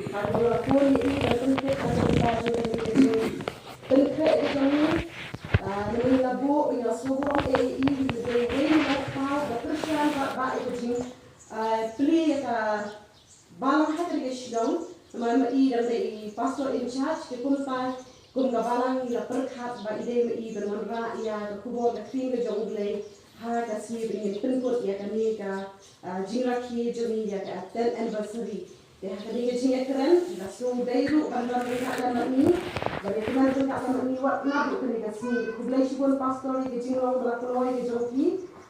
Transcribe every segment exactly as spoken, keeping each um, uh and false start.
Haba la bun ïa i ban pynkhreh ïa ka bynta jong ngi, ka jingpynkhreh ka jong ngi. Ah, namar la buh ïa ka sngewbha ïa i, i dei wei na ka ba pyrshang ba ba ïa ka jing, ah, plie ïa ka balang ha ka ri ka shnong. Namar ma i dang dei i pastor in charge, te kumta kum ka balang ngi la pyrkhat ba i dei ma i ban wanrah ïa ka khubor ka ktien ka jong U Blei ha ka sngi ba ngin pynkut ïa kane ka, ah, jingrakhe jong ngi ïa ka tenth anniversary. Te ha kane ka jingïakren, nga sngew dei ruh ban don ryngkat lem bad ngi, ban ïakren ryngkat lem bad ngi wat naduh kane ka sngi. Khublei shibun pastor ïa ka jinglong ba la kloi ka jong phi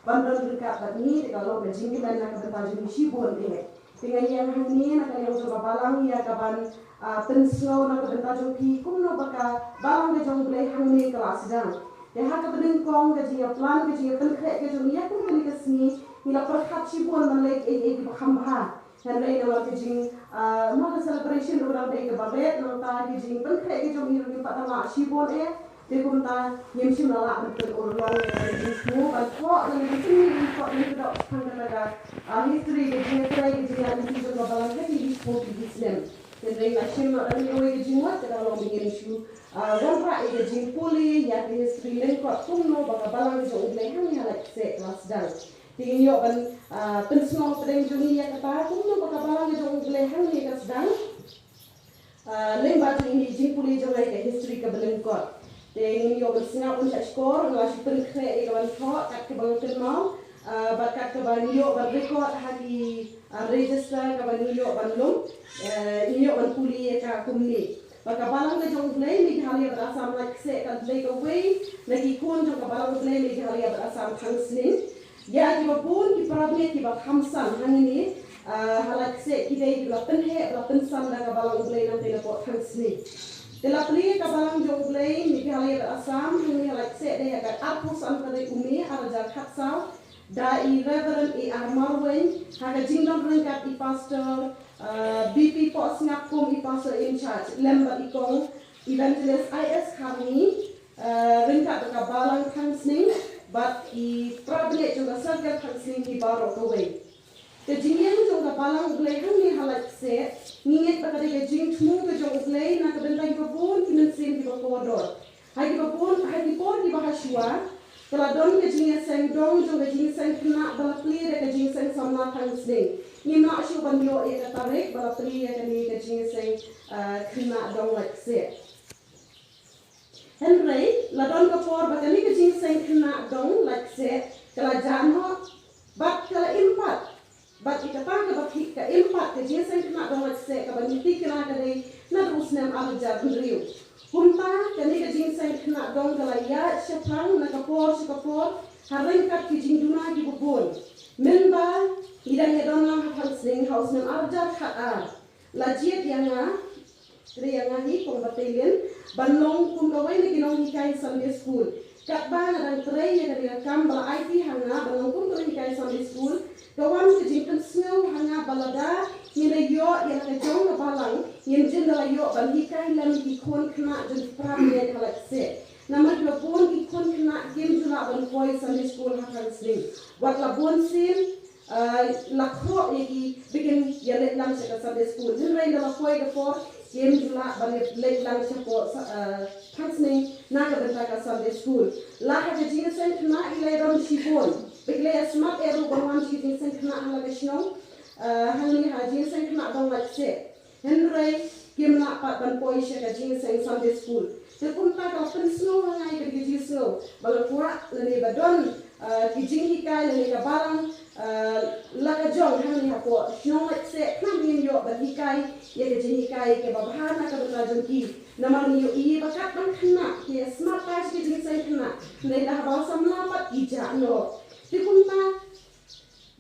ban don ryngkat bad ngi, te ka long ka jingkmen na ka bynta jong ngi shibun eh. Te nga ïeng hangne na ka liang jong ka balang ïa ka ban, ah, pynsngew na ka bynta jong phi kumno ba ka balang ka jong U Blei hangne ka la sdang. Te ha kaba nyngkong ka jingïaplan ka jingïapynkhreh ka jong ngi ïa kum kane ka sngi, ngi la pyrkhat shibun ban leh ei ei kiba kham bha. Hynrei namar ka jing, ah, namar ka celebration ruh dang dei kaba ret, nangta ka jingpynkhreh ka jong ngi ruh ngim pat da lah shibun eh. Te kumta ngim shym la lah ban pynurlong ïa ka jingsngew ban thoh lane ban pynmih ban thoh lane ka doh shaphang kata ka, ah, history ka jingïatrei ka jingïaid lynti jong ka balang ha ki snem ki snem. Hynrei nga shim noh da kawei ka jingmut, kata ka long ba ngin shu, ah, wanrah ïa ka jingpule ïa ka history lyngkot kumno ba ka balang ka jong U Blei hangne ha Laitkaseh ka la sdang. Te ngin ïoh ban, ah, pynsngew pdeng jong ngi ïa kata kumno ba ka balang ka jong U Blei hangne ka sdang. Ah, lyngba jong ngi jingpule jong ngi ka history kaba lyngkot. Te ngin ïoh ban sngap ban shah shkor, nga la shu pynkhreh ïa ka ban thoh kat kaba nga kynmaw, ah, bad kat kaba ngi ïoh ban record ha ki, ah, register kaba ngi ïoh ban lum, eh, ngi ïoh ban pule ïa ka kumne. Ba ka balang ka jong U Blei Meghalaya bad Assam Laitkaseh ka dei kawei na ki khun jong ka balang U Blei Meghalaya bad Assam Thangsning. Ïa kiba bun ki para bangeit kiba kham san hangne, ah, ha Laitkaseh ki dei kiba la pynheh, ba la pynsan da ka balang U Blei nangta napoh Thangsning. Te la plie ka balang jong U Blei Meghalaya bad Assam hangne ha Laitkaseh dei ha ka arphew san tarik u May arhajar khatsaw. Da i Reverend A R Marwein ha ka jingdon ryngkat i Pastor, ah, B P Pohsngap kum i Pastor in charge lem bad i Kong Evangelist I S Kharni, ah, ryngkat bad ka balang Thangsning bad i para bangeit jong ka circle Thangsning ki baroh kawei. Ka jingïeng jong ka balang U Blei hangne ha Laitkaseh, ngi ngeit ba ka dei ka jingthmu ka jong U Blei na ka bynta kiba bun ki mynsiem kiba kordor. Ha kiba bun, ha ki por kiba hashwa, ka la don ka jingïaseng dong jong ka jingïaseng khynnah ba la plie da ka jingïaseng samla Thangsning. Ngim lah shuh ban ïoh ïa ka tarik ba la plie ïa kane ka jingïaseng, ah, khynnah dong Laitkaseh. Hynrei la don ka por ba kane ka jingïaseng khynnah dong Laitkaseh ka la jah noh bad ka la im pat. Bad ïa kata kaba thik ka im pat ka jingïaseng khynnah dong Laitkaseh kaba ngi thikna ka dei naduh u snem arhajar hynriew. Kumta kane ka jingïaseng khynnah dong ka la ïaid shaphrang na ka por sha ka por ha ryngkat ki jingduna kiba bun. Mynba ngi dang ïadon lang ha Thangsning ha u snem arhajar khatar, la jied ïa nga, ïa nga hi Kong Bateilin, ban long kum kawei na ki nonghikai Sunday School. Katba nga dang trei ïa kane ka kam ba la aiti ha nga ban long kum ka nonghikai Sunday School, ka wan ka jingpynsngew ha nga ba lada ngin da ïoh ïa la ka jong ka balang, ngin jin da la ïoh ban hikai lem ïa ki khun khynnah jong ki para bangeit ha Laitkaseh. Namar kiba bun ki khun khynnah kim ju lah ban poi Sunday School ha Thangsning. Wat la bun sien, ah, la khroh ïa ki ba kin ïa leit lang sha ka Sunday School. Hynrei ynda la poi ka por, kim ju lah ban ïa leit lang shapoh sa, ah, Thangsning na ka bynta ka Sunday School. La ha ka jingïaseng khynnah i la ïadon shibun. Ba ki la ïa smat eh ruh ban wan sha ka jingïaseng khynnah ha la ka shnong. Ah, hangne ha jingïaseng khynnah dong Laitkaseh. Hynrei kim lah pat ban poi sha ka jingïaseng Sunday School. Te kumta ka la pynsngew ha nga ïa ka jingsngew ba la kwah lane ba don, ah, ki jinghikai lane ka balang, ah, la ka jong hangne hapoh shnong Laitkaseh, khnang ba ngin ïoh ban hikai ïa ka jinghikai kaba bha na ka bynta jong ki. Namar ngi ïohi ba katba khynnah ki ïa smat pat sha ka jingïaseng khynnah, hynrei lada haba samla pat ki jah noh. Te kumta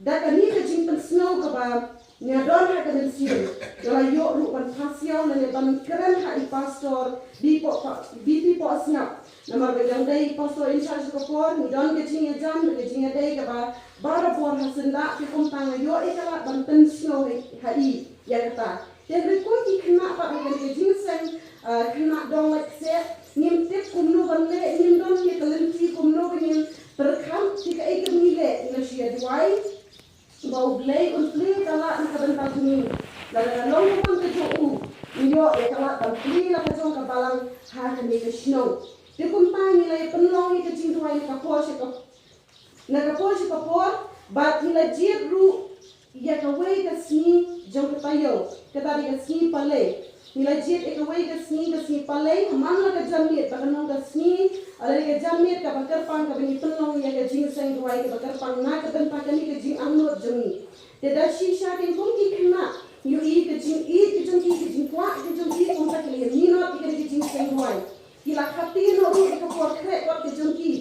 da kane ka jingpynsngew kaba nga don ha ka mynsiem, nga la ïoh ruh ban pasiaw lane ban kren ha i Pastor B P Pohsngap. Namar ba i dang dei i Pastor in charge ka por, ngi don ka jingïajan bad ka jingïadei kaba barabor ha syndah, te kumta nga ïoh ïa ka lad ban pynsngew ha i ïa kata. Te hynrei kum ki khynnah pat ha kane ka jingïaseng, ah, khynnah dong Laitkaseh, ngim tip kumno ban leh, ngim don ïa ka lynti kumno ba ngin pyrkhat, te kaei kaba ngi leh, ngi la shu ïa duwai ba U Blei un plie ïa ka lad na ka bynta jong ngi. Lada ka long ka mon ka jong u, ïa ka lad ban plie la ka jong ka balang ha kane ka shnong. Te kumta ngi la ïa pynlong ïa ka jingduwai na ka por sha ka na ka por sha ka por, bad ngi la jied ruh ïa kawei ka sngi jong ka taïew, kata dei ka sngi Palei. Ngi la jied ïa kawei ka sngi, ka sngi Palei, man la ka janmiet, ba ka nong ka sngi, lane ka janmiet kaba kyrpang kaba ngi pynlong ïa ka jingseng duwai kaba kyrpang na ka bynta kane ka jingangnud jong ngi. Te da shisha kein kum ki khynnah, ïohi ka jingïeit ka jong ki, ka jingkwah ka jong ki, kumta ki la ïa minot ïa kane ka jingseng duwai. Ki la khati noh ruh ïa ka por khreh kot ka jong ki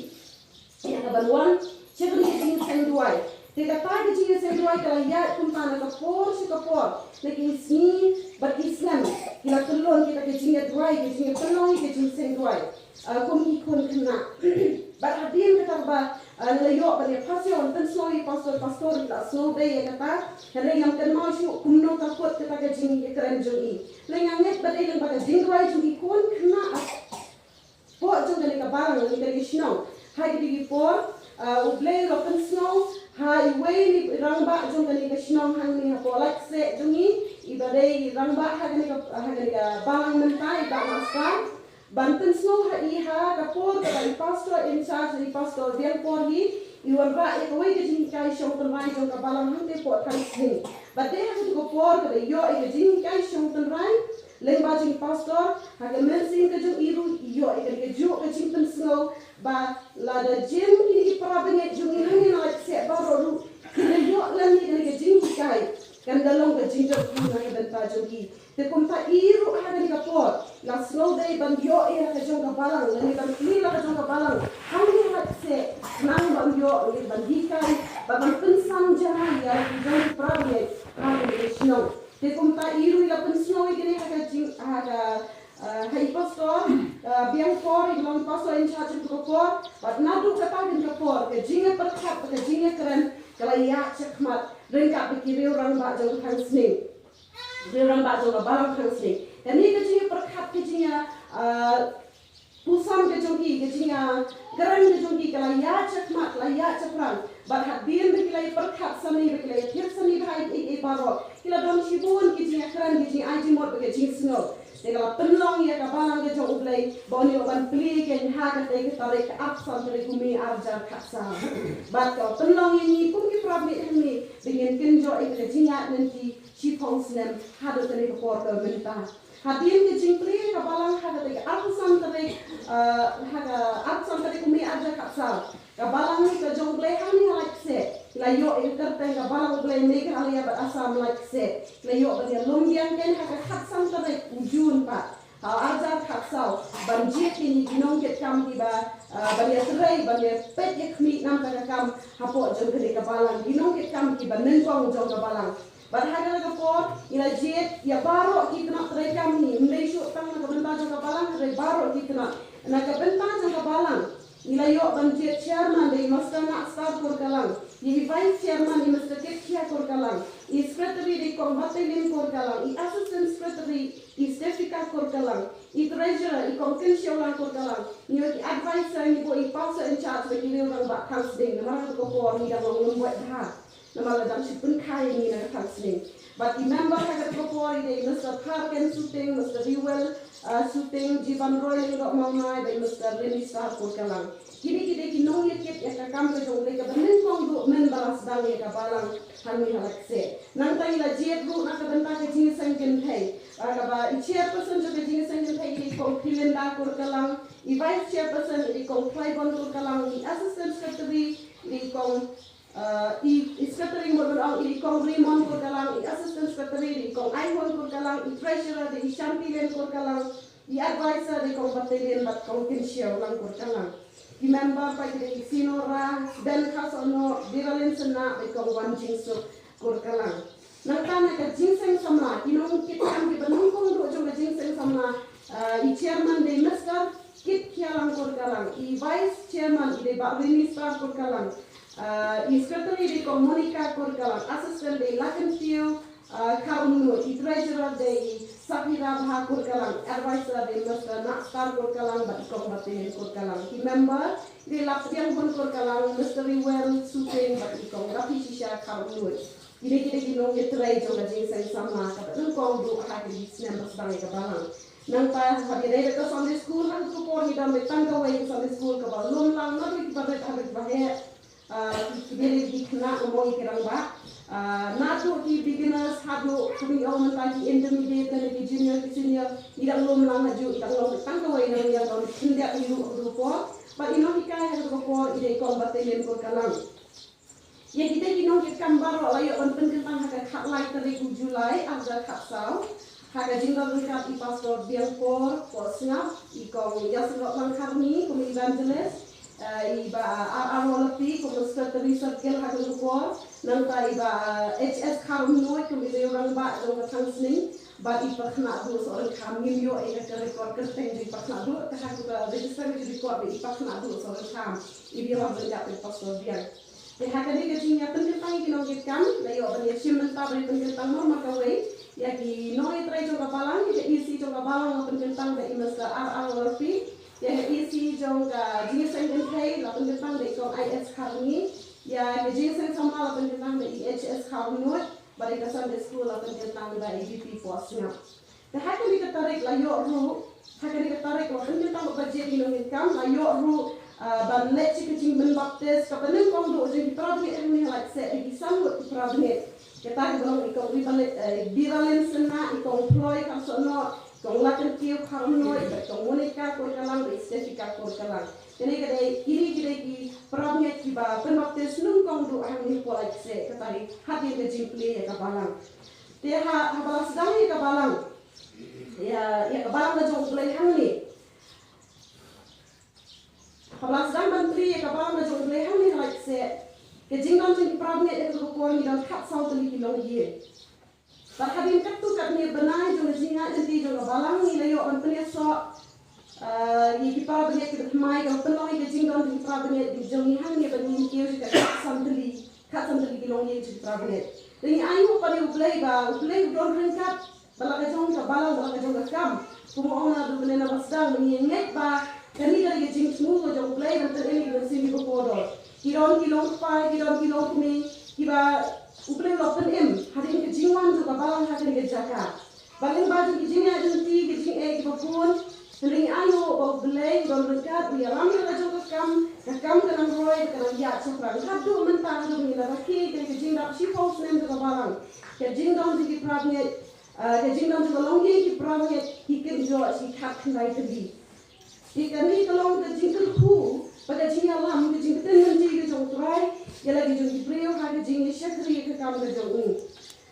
ïa ka ban wan sha kane ka jingseng duwai. Te kata ka jingseng duwai ka la ïaid kumta na ka por sha ka por, na ki sngi bad ki snem. Ki la kyllon kita ka jingïaduwai, ka jingïapynlong ïa ka jingseng duwai, ah, kum ki khun khynnah. Bad hadien kata ba, ah, la ïoh ban ïa pass ïa, wan pynsngew ïa i pastor, pastor i la sngewbha ïa kata. Hynrei ngam kynmaw shuh kumno ka kut kata ka jingïakren jong i. Hynrei nga ngeit ba dei lyngba ka jingduwai jong ki khun khynnah hapoh jong kane ka balang, kane ka shnong. Ha kine ki por, ah, U Blei u la pynsngew ha iwei na i rangbah jong kane ka shnong hangne hapoh Laitkaseh jong ngi, iba dei i rangbah ha kane ka, ha kane ka balang mynta, i Bah Master. Ban pynsngew ha i ha ka por kaba i pastor in charge, i Pastor Biangpor hi, i wanrah ïa kawei ka jinghikai shong tynrai jong ka balang hangtei hapoh Thangsning. Bad dei ha katu ka por kaba i ïoh ïa ka jinghikai shong tynrai lyngba jong i pastor, ha ka mynsiem ka jong i ruh i ïoh ïa ka, kajuh ka jingpynsngew ba lada jin kine ki para bangeit jong ngi hangne na Laitkaseh baroh ruh ki la ïoh lem ïa kane ka jinghikai, kan da long ka jingjop na ka bynta jong ki. Te kumta i ruh ha kane ka por la sngewdei ban ïoh ïa la ka jong ka balang, lane ban plie la ka jong ka balang hangne ha Laitkaseh, khnang ban ïoh lane ban hikai, ban, ban pynsan jngai ïa la ki jong ki para bangeit ha kane ka shnong. Te kumta i ruh i la pynsngew ïa kane ha ka jing, ha ka, ah, ha i pastor, ah, Biangpor, i long pastor in charge ha ka por. Bad naduh kata ka por ka jingïapyrkhat, ka jingïakren ka la ïaid shakhmat ryngkat bad ki riew rangbah jong Thangsning, riew rangbah jong ka balang Thangsning. Kane ka jingïapyrkhat, ka jingïa, ah, puson ka jong ki, ka jingïakren ka jong ki ka la ïaid shakhmat, la ïaid shaphrang. Bad hadien ba ki la ïapyrkhat sani, ba ki la ïathied sani bha ïa ki, ïa ki baroh, ki la don shibun ki jingïakren, ki jingai jingmut bad ka jingsngew. Te ka la pynlong ïa ka balang ka jong U Blei ba un ïoh ban plie kein ha katei ka tarik, ka arphew san tarik u May arhajar khatsaw. Bad ka la pynlong ïa ngi kum ki para bangeit hangne ba ngin kynjoh ïa ka jingïaid lynti shiphew snem haduh kane ka por ka mynta. Hadien ka jingplie ka balang ha katei ka arphew san tarik, ah, ha ka arphew san tarik u May arhajar khatsaw, ka balang ka jong U Blei hangne ha Laitkaseh la ïoh ïa ka kyrteng ka Balang U Blei Meghalaya bad Assam Laitkaseh. La ïoh ban ïalum biang kein ha ka khatsan tarik u June pat ha arhajar khatsaw, ban jied kein ïa ki nongkitkam kiba, ah, ban ïatrei, ban ïapeit ïakhmih na ka bynta ka kam hapoh jong kane ka balang, ki nongkitkam kiba nyngkong jong ka balang. Bad ha kane ka por ngi la jied ïa baroh ki tnat treikam hi, ym dei shuh tang na ka bynta jong ka balang, hynrei baroh ki tnat. Na ka bynta jong ka balang ngi la ïoh ban jied chairman dei Mister Natstar Kurkalang, i vice chairman i Mister Kitkhia Kurkalang, i secretary dei Kong Battalion Kurkalang, i assistant secretary i Stefika Kurkalang, i treasurer i Kong Kynshiawlang Kurkalang, ngi ïoh ki advisor, ngi buh i pastor in charge bad ki riew rangbah Thangsning, namar ha katu ka por ngi dang long lum bad bha. Namar la dang shu pynkha ïa ngi na ka Thangsning. Bad ki member ha katu ka por i dei Mister Tharken Suting, Mister Riwel, ah, Suting, Jiban Roy Lyngdoh Mawnai, bad Mister Remy Star Kurkalang. Kine ki dei ki nongïakit ïa ka kam ka jong U Blei kaba nyngkong duh mynba la sdang ïa ka balang hangne ha Laitkaseh. Nangta ngi la jied ruh na ka bynta ka jingïaseng kynthei. Ah, kaba i chairperson jong ka jingïaseng kynthei i dei Kong Philinda Kurkalang, i vice chairperson i dei Kong Thlaibon Kurkalang, i assistant secretary i dei Kong Ah, i, i secretary mut ban ong i dei Kong Raymond Kurkalang, i assistant secretary dei Kong Aihun Kurkalang, i treasurer dei i Shantilen Kurkalang, i advisor dei Kong Battalion bad Kong Kynshiawlang Kurkalang. Ki member pat ki dei i Sinora, Ben Khasohnoh, Biralin Synnah bad Kong Wanjingsuk Kurkalang. Nangta na ka jingseng samla, ki nongkitkam kiba nyngkong duh jong ka jingseng samla, ah, i chairman dei Mister Kitkhialang Kurkalang, i vice chairman i dei Bah Remy Star Kurkalang, ah, i secretary dei Kong Monica Kurkalang, assistant dei Lakhentiew, ah, Kharumnuid, i treasurer dei i Saphira Bha Kurkalang, advisor dei Mister Natstar Kurkalang bad i Kong Battalion Kurkalang. Ki member dei Lapdiang Hun Kurkalang, Mister Riwel Suting bad i Kong Raphishisha Kharumnuid. Kine ki dei ki nongïatrei jong ka jingïaseng samla kaba nyngkong duh ha ki snem ba sdang ïa ka balang. Nangta haba ïadei bad ka Sunday school, ha katu ka por ngi don beit tang kawei ka Sunday school kaba lum lang naduh kiba rit haduh kiba heh. Ah, ki, ki dei ki khynnah, nga mut ki rangbah. Ah, naduh ki beginners haduh kumne ong mynta ki intermediate lane ki junior, ki senior, ngi dang lum lang hajuh, ngi dang long beit tang kawei, nang ïa don khyndiat ngi ruh ha katu ka por. Bad i nonghikai ha katu ka por i dei i Kong Batalion Kurkalang. Ïa kita ki nongkitkam baroh la ïoh ban pynkyntang ha ka khatlai tarik u July arhajar khatsaw. Ha ka jingdon ryngkat i Pastor Biangkor Pohsngap, i Kong Ïasyllok Langkharngi kum i evangelist, eh, i Bah R R Wolapi kum i secretary circle ha katu ka por, nangta i Bah H S Kharumnuid kum i rangbah jong ka Thangsning, bad i Bah Khynnah Duh Sohryngkham. Ngim ïoh ïa ka record kyrteng jong i Bah Khynnah Duh, te ha katu ka register ka ju record ba i Bah Khynnah Duh Sohryngkham i ba ïalam ryngkat bad i Pastor Biang. Te ha kane ka jingïapynkyntang ïa ki nongkitkam, la ïoh ban ïashim bynta ban ïapynkyntang mar mar kawei. Ïa ki nongïatrei jong ka balang, ïa ka E C jong ka balang la pynkyntang da i Mister R R Wolapi. Ïa ka E C jong ka jingïaseng kynthei la pynkyntang da i Kong I S Kharngi. Ïa ka jingïaseng samla la pynkyntang da i H S Kharngut. Bad ïa ka Sunday School la pynkyntang da i B P Pohsngap. Te ha kane ka tarik la ïoh ruh, ha kane ka tarik la pynkyntang bad ba jia ki nongkitkam, la ïoh ruh, ah, ban leit sha ka jingpynbaptis kaba nyngkong duh jong ki para bangeit hangne ha Laitkaseh, da ki san ngut ki para bangeit. Kata kiba long i Kong Biralin, eh, Biralin Synnah, i Kong Ploy Kharsohnoh, i Kong Lakyrkiew Kharumnuid, i Kong Monica Kurkalang, i Stefika Kurkalang. Kane ka dei, kine ki dei ki para bangeit kiba pynbaptis nyngkong duh hangne hapoh Laitkaseh, kata dei hadien ka jingplie ïa ka balang. Te ha, haba la sdang ïa ka balang. Ïa, ïa ka balang ka jong U Blei hangne. Haba la sdang ban plie ïa ka balang ka jong U Blei hangne ha Laitkaseh. Ka jingdon jong ki para bangeit ha katu ka por ngi don khatsaw tylli ki longïing. Bad hadien katto katne bnai jong ka jingïaid lynti jong ka balang ngi la ïoh ban pynïasoh, ah, ïa ki para bangeit kiba thymmai, kaba pynlong ïa ka jingdon jong ki para bangeit jong ngi hangne ba ngin kiew sha ka khatsan tylli. Khatsan tylli ki longïing jong ki para bangeit. Te ngi ainguh pat ïa U Blei ba U Blei u don ryngkat bad la ka jong ka balang bad la ka jong ka kam. Kumba ong naduh mynne naba sdang, ba ngi ngeit ba kane ka dei ka jingthmu ka jong U Blei ban pynim ïa ki mynsiem kiba kordor. Ki don ki longkpa, ki don ki longkmie, kiba U Blei u la pynim hadien ka jingwan jong ka balang ha kane ka jaka. Bad lyngba jong ki jingïaid lynti, ki jingeh kiba bun, hynrei ngi ainguh ba U Blei u don ryngkat, u ïalam ïa la ka jong ka kam, ka kam ka nang roi, ka nang ïaid shaphrang. Haduh mynta, haduh mynta ngi la rakhe ïa ka jingdap shiphew snem jong ka balang. Ka jingdon jong ki para bangeit, ah, ka jingdon jong ka longïing ki para bangeit, ki kynjoh shi khatkhyndai tylli. Te kane ka long ka jingkyrkhu bad ka jingïalam, ka jingkyrkhu lynti ka jong U Trai ïa la ki jong ki briew ha ka jingïashakri ïa ka kam ka jong u.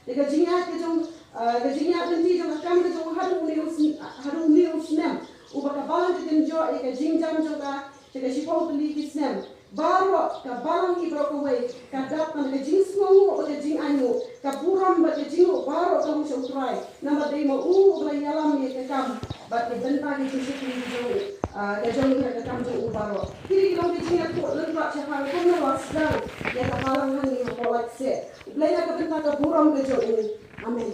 Te ka jingïaid ka jong, ah, ka jingïaid lynti jong ka kam ka jong u haduh une u sn-, haduh une u snem uba ka balang ka kynjoh ïa ka jingjam jong ka sha ka shiphew tylli ki snem. Baroh ka balang hi baroh kawei ka dap na ka jingsngewnguh bad ka jingainguh, ka burom bad ka jingïaroh baroh ka long sha U Trai. Namar dei ma u uba la ïalam ïa ka kam bad ka bynta ka jingshakri ka jong u, ah, ka jong ngi ha ka kam jong u baroh. Kine ki long ki jingïathuh lyngkot shaphang kumno la sdang ïa ka balang hangne hapoh Laitkaseh. U Blei ha ka bynta ka burom ka jong u. Amen.